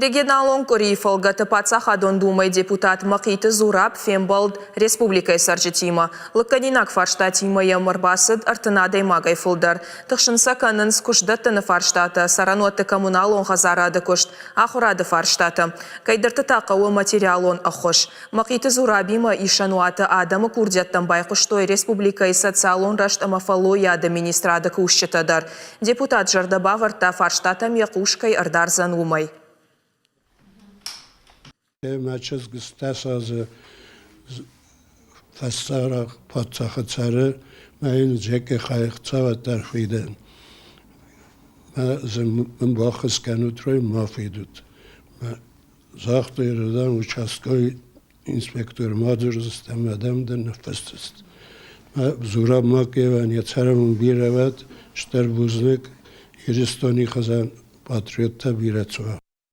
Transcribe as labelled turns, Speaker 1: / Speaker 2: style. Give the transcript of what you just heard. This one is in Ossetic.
Speaker 1: Регионалон къуырийы фӕлгӕты Паддзахадон Думӕйы депутат Мӕхъиты Зураб фембӕлд республикӕйы цӕрджытимӕ. Лыггӕнинаг фарстатимӕ йӕм ӕрбацыд 30 адӕймагӕй фылдӕр. Тыхсын сӕ кӕнынц куыстдӕттыны фарстатӕ, цӕрӕнуӕтты коммуналон хӕдзарады куыст, ахуырады фарстатӕ. Кӕйдӕрты та хъӕуы материалон ӕххуыс. Мӕхъиты Зурабимӕ исӕнуаты адӕмы курдиӕттӕм байхъуыстой республикӕйы социалон рӕзт ӕмӕ фӕллойады министрады кусджытӕ дӕр. Депутат зӕрдӕ бавӕрдта, фарстатӕм йӕ хъус кӕй ӕрдардзӕн, уымӕй.
Speaker 2: Мӕ чызг стӕс азы фӕссарӕх паддзахы цӕры, мӕ йын Джеки хай-хцавӕд дӕр фидӕн. Мӕ дзы мын баххуыс кӕнут, рой ма фидут. Мӕ загътой рдӕм участковый инспектор ма дзурдзыстӕм, адӕм дын ныффысдзысты. Мӕ Зураб Макеевӕн йӕ цӕрӕнбон бирӕ уӕд, стыр бузныг, Ирыстони хызӕн патриоттӕ бирӕ цуа.